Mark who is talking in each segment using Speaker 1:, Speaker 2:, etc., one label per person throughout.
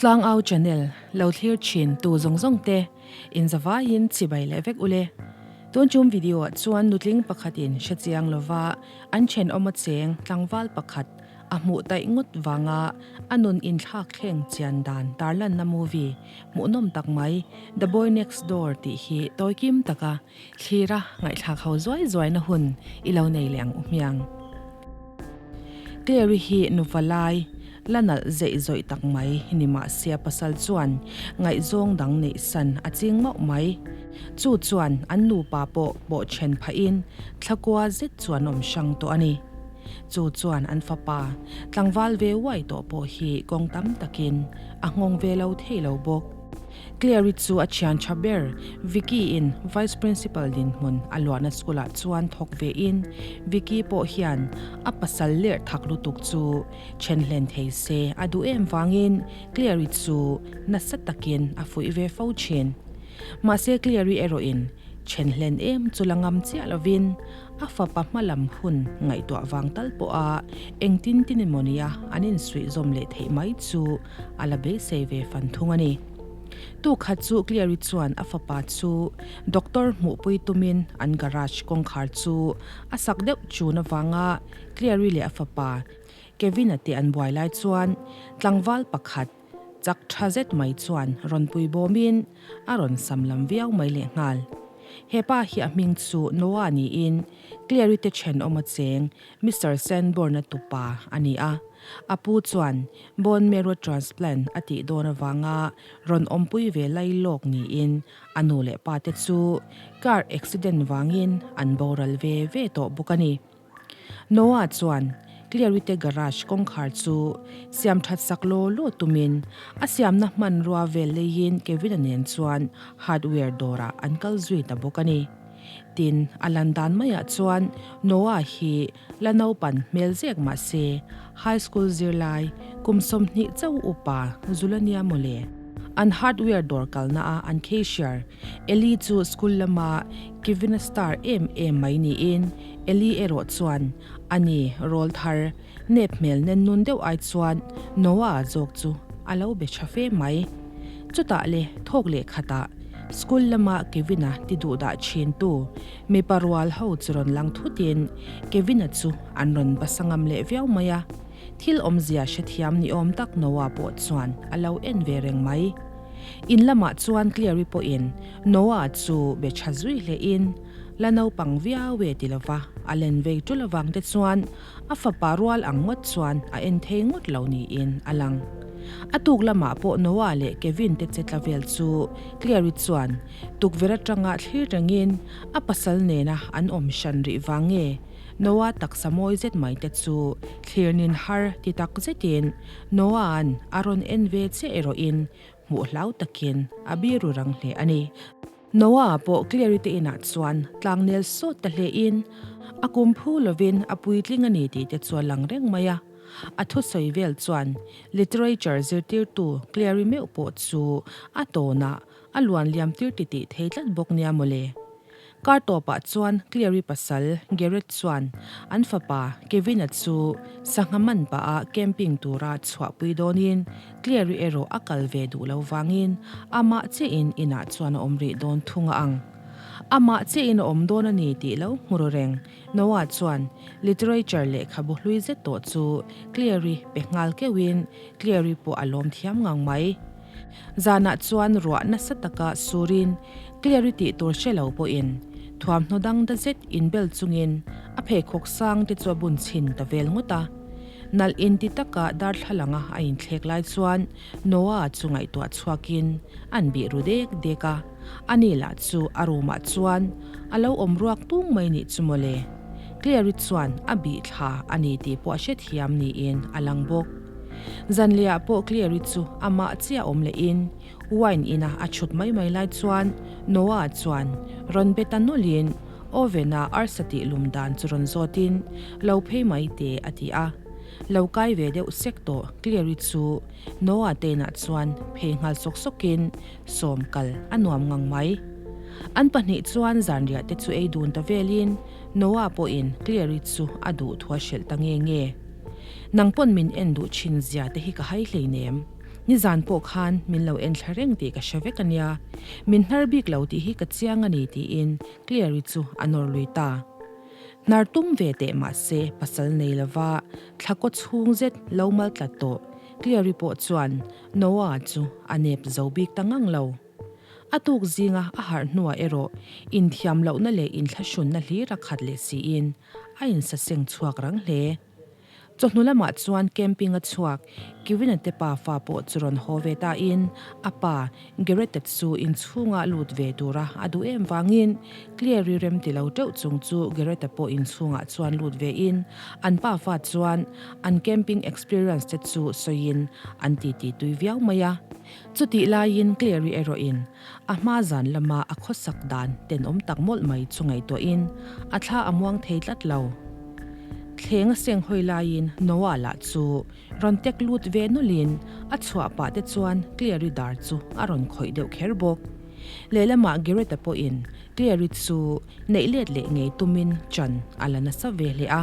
Speaker 1: Tlangau channel lo thlir thin tu zawng zawng te in zavaiin chibai leh vek ule. Tun chum video ah chuan nutling pakhatin hrechiang lova an thenawm a cheng tlangval pakhat a hmuh taih ngawt vanga a nun inthlak thleng chian dan tarlanna movie hmuhnawm tak mai The Boy Next Door tih hi tawikim taka thlira ngaihthlak ho zuai zuaina hun i lo nei leh ang u hmiang. Clary hi nufa lai la nalh zeih zawih tak mai ni mahse a pasal chuan ngaihzawng dang neih san a ching mauh mai. Chu chuan an nupa pawh pawh then phahin thlakua zet chuan awm hrang tawh a ni. Chu chuan an fapa tlangval ve uai tawh pawh hi kawng tam takin a nghawng ve lo thei lo bawk. Clary chu a thian tha ber Vicky in Vice Principal dinhmun a luahna school ah chuan thawk ve in Vicky pawh hian a pasal lerh thak lutuk chu then hlen thei se a duh em vangin Clary chu nasa takin a fuih ve fo thin. Mahse Clary erawh in then hlen em chu la ngam chiah lovin a fapa hma lam hun ngaihtuah vang tal pawh a engtin tin emaw nia an insuih zawm leh theih mai chu a la beisei ve fan thung a ni. Tu khat chu Cleary chuan a fapa chu doctor hmuhpui tumin an garage kawngkhar chu a sak deuh chun avanga Cleary leh a fapa Kevin-a te an buai lai chuan tlangval pakhat chak tha zet mai chuan rawn pui bawmin a rawn sam lam viau mai lehnghal. Hepa hi a hming chu Noah niin Cleary te thenawm a cheng Mister Sanborn-a tupa a ni a. A pu chuan Bone marrow transplant a tih dawn avanga rawn awmpui ve lai lawk niin a nu leh pa te chu car accident vangin an boral ve ve tawh bawk a ni. Noah chuan Cleary te garage kawngkhar chu siam that sak law law tumin a siamna hmanrua vel leiin Kevin-a nen chuan hardware dawrah an kal zui ta bawk a ni. Tin, a lan dan maiah chuan Noah hi la naupan hmel zek mah se, high school zirlai kum 20 chauh upa zul a nia mawle. An hardware dawr kalna a an cashier Eli chu school lama Kevin-a star em em mai niin Eli erawh chuan a ni rawl thar nep hmel nen nun deuh ai chuan Noah zawk chu a lo be tha fe mai. Chutah le thawk leh khatah school lama Kevin-a ti duh dah thin tu mipa rual ho chu rawn lang thutin Kevin-a chu an rawn basa ngam leh viau mai a, thil awmzia hrethiam ni awm tak Noah pawh chuan a lo en ve reng mai. In lamah chuan Cleary pawhin Noah chu be tha zui hlehin la naupang viau e ti lova a len vei tul avang te chuan A fapa rual ang ngawt chuan a en thei ngawt lo niin a lang. A tuk lamah pawh Noah leh Kevin te che tla vel chu Clary chuan tukverh atanga thlir rengin a pasal nena an awm hran rih vang nge Noah taksa mawi zet mai te chu thlirnin har ti tak zetin Noah-a'n a rawn en ve chiah erawhin hmuh hlau takin a biru rang hle a ni. Noah pawh Clary te inah chuan tlangnel sawt ta hlein a kum phu lovin a puitling a ni tih te chu a lang reng mai a. A thusawi vel chuan literature zirtirtu Clary meuh pawh chu a tawnah a luan liam tir titih thei tlat bawk nia mawle. Kar tawpah chuan Clary pasal Garrett chuan an fapa Kevin-a chu sangha man pah a camping tura chhuahpui dawnin Clary erawh a kal ve duh lo vangin amah chiahin inah chuan a awm rih dawn thung a ang. Amah chiahin a awm dawn a ni tih lo hmu ru reng. Noah chuan literature lehkhabu hlui zet tawh chu Clary pe nghal keuhin Clary pawh a lawm thiam ngang mai. Zanah chuan ruah nasa taka surin Clary tih tur hre lo pawhin thuamhnaw dang da zet inbel chungin a pheikhawk sang te chu a bun chhin ta vel ngawt a. Nalh inti taka darthlalanga a inthlek lai chuan Noah chu ngaihtuah chhuakin an bih ru dek dek a, ani lah chu a room ah chuan a lo awm ruak tung mai nih chu mawle. Clary chuan a bih thla a ni tih pawh a hrethiam niin a lang bawk. Zanlehah pawh Clary chu amah chiah awm lehin wine ina a chhut mai mai lai chuan Noah chuan rawn be ta nawlhin Oven-a arsa tih lum dan chu rawn zawtin, Lo phei mai teh a ti a. Lo kai ve deuh sek tawh Cleary chu Noah te inah chuan phei nghal sawk sawkin sawm kal a nuam ngang mai. An pahnih chuan zanriah te chu ei dun ta velin Noah pawhin Cleary chu a duh thu a hrilh ta nge nge. Nang pawn min en duh thin zia te hi ka hai hleinem. Nizan pawh khan min lo en thla reng tih ka hre vek a nia. Min hnar bik lo tih hi ka chiang a ni tiin Claire-i chu a nawr lui ta. Hnar tum ve teh mahse pasal nei lova thla kaw chhung zet lo mal tlat tawh Claire-i pawh chuan Noah chu a nep zo bik ta ngang lo. A tuk zinga a harh hnuah erawh inthiam lohna leh inthlahrunna hlir a khat leh siin a insaseng chhuak rang hle. Chawhnu lamah chuan camping a chhuak Kevin-a te pa fa pawh chu rawn haw ve tain a pa Garrett-a chu inchhunga lut ve tura a duh em vangin Claire-i rem ti lo teuh chung chu Garrett-a pawh inchhungah chuan lut vein an pa fa chuan an camping experience te chu sawiin an titi tui viau mai a. Chutih laiin Claire-i erawhin a hma zan lama a khawsak dan tenawm tak mawlh mai chu ngaihtuahin a thla a muang thei tlat lo. Thleng a seng hawi laiin Noah lah chu rawn tek lut ve nawlhin a chhuah pah te chuan Claire-i dar chu a rawn khawih deuh kher bawk. Lehlamah Garrett-a pawhin Claire-i chu neih let leh ngei tumin chan a la nasa ve hle a.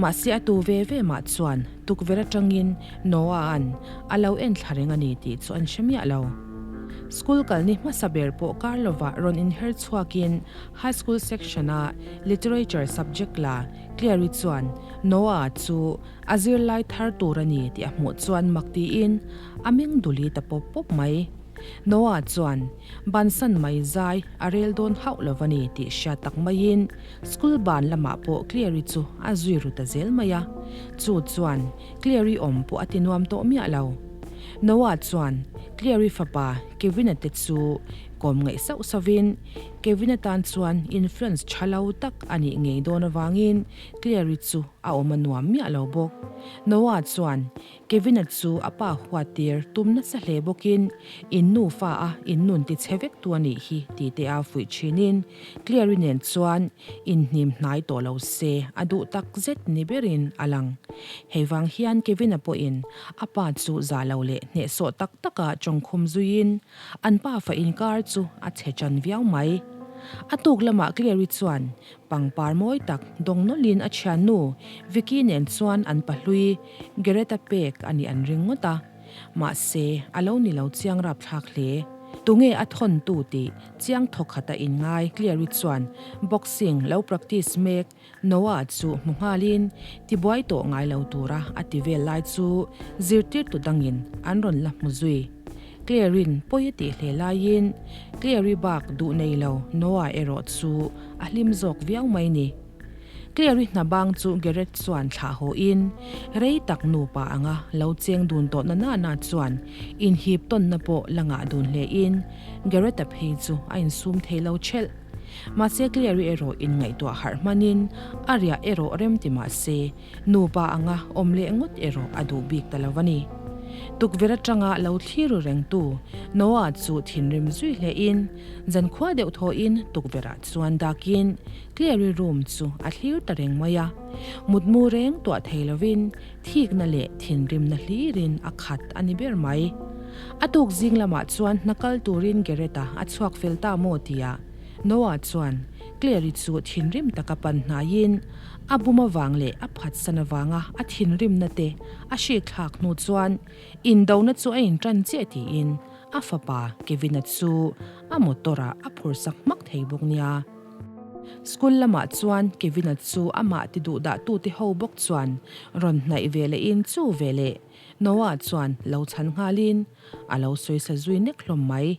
Speaker 1: Mahse a tu ve ve mah chuan tukverh atangin Noah-a'n a lo en thla reng a ni tih chu an hre miah lo. School kalni hmasa ber pawh kar lovah rawn inher chhuakin High School section-a Literature subject la Claire-i chuan Noah-a chu a zirlai thar tur a ni tih a hmuh chuan mak tiin a meng duli ta pawp pawp mai. Noah chuan bansan mai zai a rel dawn hauh lo a ni tih hriat tak maiin school ban lamah pawh Claire-i chu a zui ru ta zel mai a, chu chuan Claire-i awm pawh a ti nuam tawh miah lo. Noah chuan Claire-i fapa Kevin-a te chu kawm ngaih sauh sauhin Kevin-a tan chuan influence tha lo tak a nih ngei dawn avangin Claire-i chu a awm a nuam miah lo bawk. Noah chuan Kevin-a chu a pa huat tir tum nasa hle bawkin in nufa a in nun ti chhe vek tu a nih hi tih te a fuih thinin Claire-i nen chuan inhnim hnai tawh lo se a duh tak zet ni berin a lang. Hei vang hian Kevin-a pawhin a pa chu za lo leh hnehsawh tak taka tawngkhum zuiin an pa fa inkar chu a chhe tan viau mai. A tuk lamah Claire-i chuan Pangpar mawi tak dawng nawlhin a thiannu Vicky nen chuan an pahlui Gareth-a pek a nih an ring ngawt a. Mahse, a lo ni lo chiang rapthlak hle. Tunge a thawntu tih chiang thawkhat a inngai Claire-i chuan boxing lo practice mek Noah chu hmu nghalin tibuai tawh ngai lo tura a ti vel lai chu zirtirtu dangin an rawn la hmu zui. Claire-in pawi a tih hle laiin Claire-i bak duh nei lo Noah erawh chu a hlim zawk viau mai ni. Claire-i hna bang chu Garrett chuan thlah hawhin rei tak nupa anga lo cheng dun tawh na nana chuan inhip tawnna pawh la ngah dun hlein Garrett-a phei chu a insum thei lo thelh. Mahse Claire-i erawh inngaihtuah harh hmanin a riah erawh rem ti mahse Nupa anga awm leh ngawt erawh a duh bik ta lo a ni. Tukverh atanga lo thlir ru rengtu Noah chu thinrim zui hlein zankhua deuh thawhin tukverhah chuan dakin Clary room chu a thlir ta reng mai a. Mutmu reng tuah thei lovin thikna leh thinrimna hlirin a khat a ni ber mai. A tuk zing lamah chuan hna kal turin Garrett-a a chhuak fel ta maw tia Noah chuan Clary chu thinrim taka pan hnaiin A bum avang leh a phatsan avanga a thinrimna te a hrikthlak hnu chuan indona chu a inṭan chiah tiin a fapa Kevin-a chu a motor-ah a phursak hmak thei bawk nia. School lamah chuan Kevin-a chu amah ti duhdah tute ho bawk chuan rawn hnaih ve lehin chu veleh Noah chuan lo chhan nghalin a lo sawisa zui nek hlawm mai.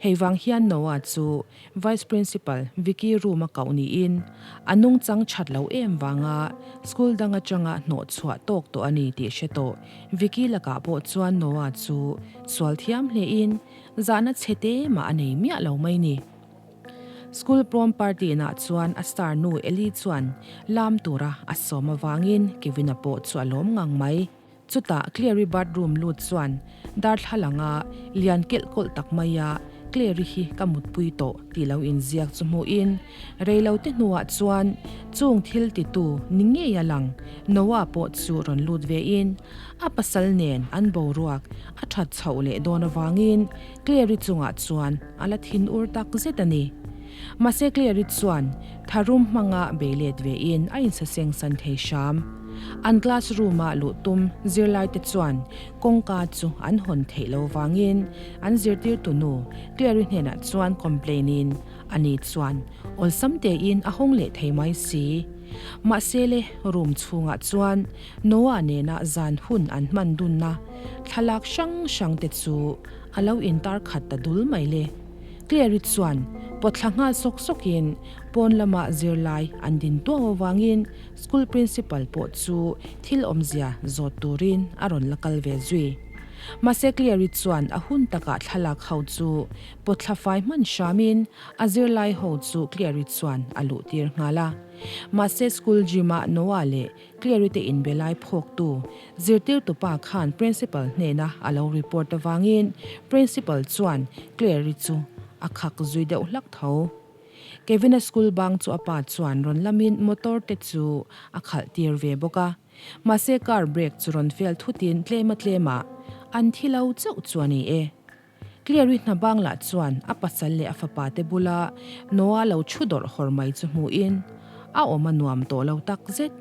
Speaker 1: Hei vang hian Noah chu Vice Principal Vicky room a koh niin a nungchang that lo em vanga school dang atanga hnawh chhuah tawk tawh a ni tih hre tawh. Vicky lakah pawh chuan Noah chu sual thiam hlein zahna chhe te mah a nei miah lo mai ni. School prom party nah chuan a star nu Ellie chuan lam tura a sawm avangin Kevin-a pawh chu a lawm ngang mai. Chutah Clary bathroom lut chuan darthlalanga lian kelh kawlh tak maia Clary hi ka mutpui tawh tih lo inziak chu hmuhin reilote hnuah chuan chung thil titu ni ngei a lang Noah pawh chu rawn lut vein a pasal nen an boruak a that chhoh leh dawn avangin Clary chungah chuan a la thin ur tak zet a ni. Mahse Clary chuan tharum hmanga bei let vein a insaseng san thei hram. An class room-a luh tum zirlaite chuan kawngka chu an hawn theih lo vangin an zirtirtu nu Clary hnenah chuan complain-in ani chuan awlsam tein a hawng leh thei mai si. Mahse le, room chhungah chuan Noah nena zan hun an hman dunna thlalak hrang hrang te chu a lo intar khat ta dul mai le. Clary chuan pawtthla nghal sawk sawkin pawn lama zirlai an din tuau avangin School Principal pawh chu thil awmzia zawt turin a rawn la kal ve zui. Mahse Clary chuan a hun takah thlalak ho chu pawtthla fai hman hramin a zirlai ho chu Clary chuan a luh tir nghal a. Mahse school gym-ah Noah leh Clary te inbe lai phawktu zirtirtupa khan Principal hnena a lo report avangin Principal chuan Clary chu a khak zui deuh hlak tho. Kevin-a school bang chu a pa chuan rawn lamin motor te chu a khalh tir ve bawk a. Mahse car brake chu rawn fail thutin tlema tlemah an thi lo chauh chu a ni e. Clary hna bang lah chuan a pasal leh a fapa te bula Noah lo thu dawrh hawr mai chu hmuhin a awm a nuam tawh lo tak zet.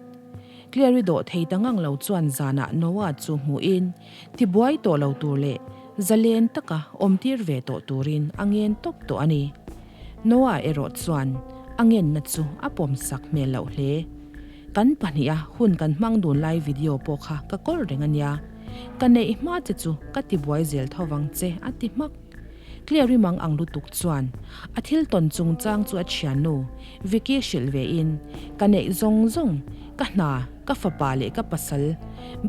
Speaker 1: Clary dawh thei ta ngang lo chuan zanah Noah chu hmuhin tibuai tawh lo tur leh zalen taka awm tir ve tawh turin a ngen tawp tawh a ni. Noah erawh chuan a ngenna chu a pawmsak hmel loh hle. Kan pahniha hun kan hmang dun lai video pawh kha ka kawl reng a nia. Ka neih hma che chu ka tibuai zel tho vang che a ti hmak. Clary mang ang lutuk chuan a thil tawn chungchang chu a thiannu Vicky hrilh ve in, Ka neih zawng zawng, ka hna, ka fapa leh ka pasal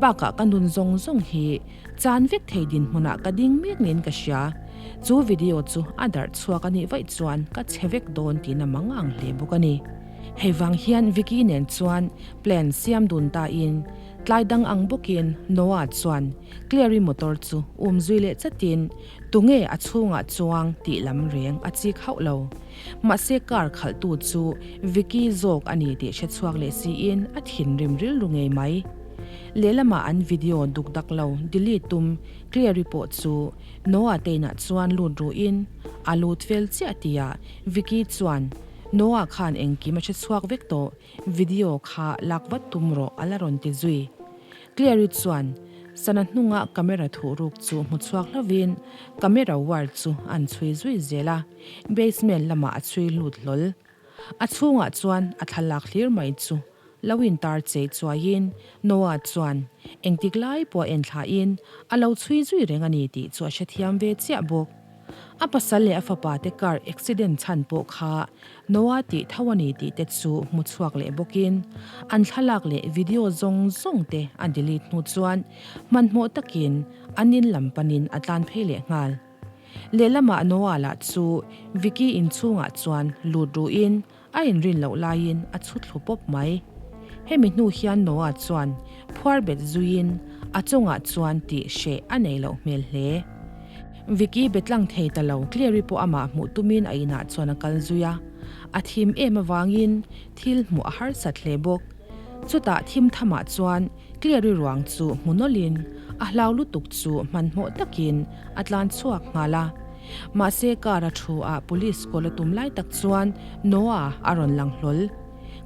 Speaker 1: bakah ka nun zawng zawng hi chan vek thei dinhmunah ka ding mek niin ka hria. Chu video chu a darh chhuak a nih vaih chuan ka chhe vek dawn tiin a mang ang hle bawk a ni. Hei vang hian Vicky nen chuan plan siam dun ta in Tlai dang ang bawkin Noah chuan Clary motor chu um zui leh chatin tunge a chhungah chuang tih lam reng a chik hauh lo. Mahse car khalhtu chu Vicky zawk a ni tih hre chhuak leh siin a thinrim rilru ngei mai. Lehlamah an video duk dak lo delete tum Clary pawh chu Noah te inah chuan lut ruhin a lut fel chiah tihah Vicky chuan Noah khan engkim a hre chhuak vek tawh Video kha lak vat tum rawh a la rawn ti zui. Clary chuan sana hnunga camera thuhruk chu hmu chhuak hlovin camera wire chu an chhui zui zel a, basement lamah a chhui lut hlawl. A chhungah chuan a thlalak hlir mai chu lo intar chei chuaiin Noah chuan engtik lai pawh a enthlain a lo chhui zui reng a ni tih chu a hrethiam ve chiah bawk. A pasal leh a fapa te car accident chhan pawh kha Noah tih tho a ni tih te chu hmu chhuak leh bawkin an thlalak leh video zawng zawng te a delete hnu chuan hmanhmawh takin an in lam panin a tlan phei leh nghal. Lehlamah Noah lah chu Vicky inchhungah chuan lut ruhin a inrin loh laiin a chhu thlu pawp mai. Hemi hnu hian Noah chuan phuar bet zuiin a chungah chuan tih hreh a nei loh hmel hle. Vicky be tlang thei ta lo, Clary pawh amah hmuh tumin a inah chuan a kal zui a. A thim em avangin thil hmuh a harsat hle bawk. Chutah thim thamah chuan Clary ruang chu hmu nawlhin a hlau lutuk chu hmanhmawh takin a tlan chhuak nghal a. Mahse car a thu a police call a tum lai tak chuan Noah a rawn lang hlawl.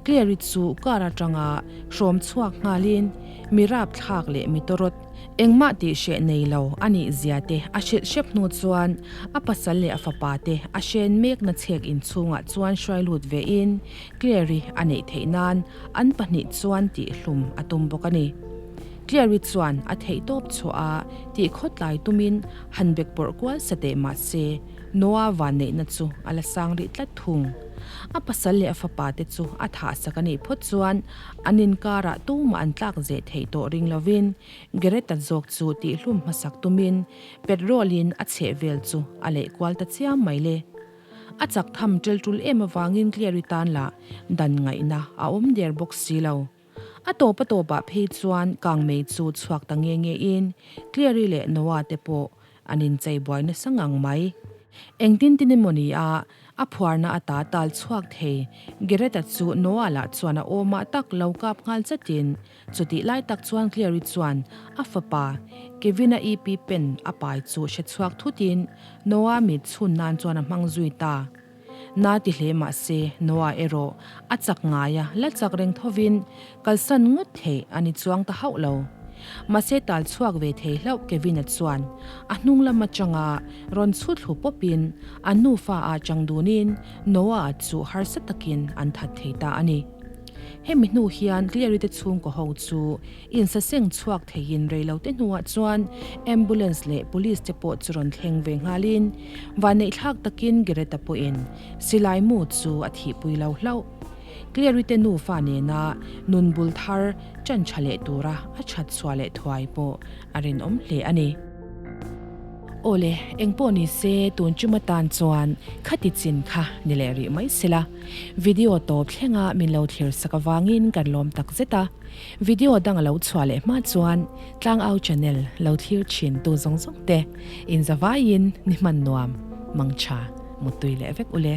Speaker 1: Clary chu car atanga hrawm chhuak nghalin mi rapthlak leh mi tawrawt engmah tih hreh nei lo a nih zia te a hrilh hrep hnu chuan a pasal leh a fapa te a hren mekna chhek inchhungah chuan hruai lut vein Clary a neih theih nan an pahnih chuan tihhlum a tum bawk a ni. Clary chuan a theihtawp chhuah a tih khawtlai tumin han bek pawrh kual sa teh mah se Noah vanneihna chu a la sang rih tlat thung. A pasal leh a fapa te chu a thah sak a nih phawt chuan an inkarah tumah an tlak zeh theih tawh ring lovin Geretta zawk chu tihhlum hmasak tumin petrol-in a chheh vel chu a leih kual ta chiam mai le. A chak tham ṭel ṭul em avangin Clary tan lah dan ngaihna a awm der bawk si lo. A tawp a tawpah phei chuan kangmei chu chhuak ta nge nge in Clary leh Noah te pawh an inchei buai nasa ngang mai. Engtin tin emaw ni a, a phuarna ata tal chhuak thei Geretta chu Noah lah chuan a awmah tak lo kap nghal chatin chutih lai tak chuan Clary chuan a fapa Kevin-a EP pen a pai chu hre chhuak thutin Noah mit chhun nan chuan a hmang zui ta. Na ti hle mah se Noah erawh a chak ngai a, la chak reng thovin kalsan ngawt theih a ni chuang ta hauh lo. Mahse tal chhuak ve thei hlauh Kevin-a chuan a hnung lam atanga rawn chhu thlu pawpin an nufa ah chang dunin Noah-a chu harsa takin an that thei ta a ni. Hemi hnu hian Cleary te chhungkaw ho chu insaseng chhuak theiin reilote hnuah chuan ambulance leh police te pawh chu rawn thleng ve nghalin vanneihthlak takin Geretta pawhin silai mu chu a thihpui lo hlauh. Cleary te nufa nena nun bul thar ṭan ṭha leh tura a ṭhat chhuah leh thuai pawh a rinawm hle a ni. Awle, engpawh ni se tun chum atan chuan khati chin kha ni leh rih mai sela. Video tawp thlenga min lo thlir sak avangin kan lawm tak zet a. Video dang a lo chhuah leh hma chuan Tlangau channel lo thlir thin tu zawng zawng te inzavaiin ni hman nuam, mangtha, muttui leh vek ule.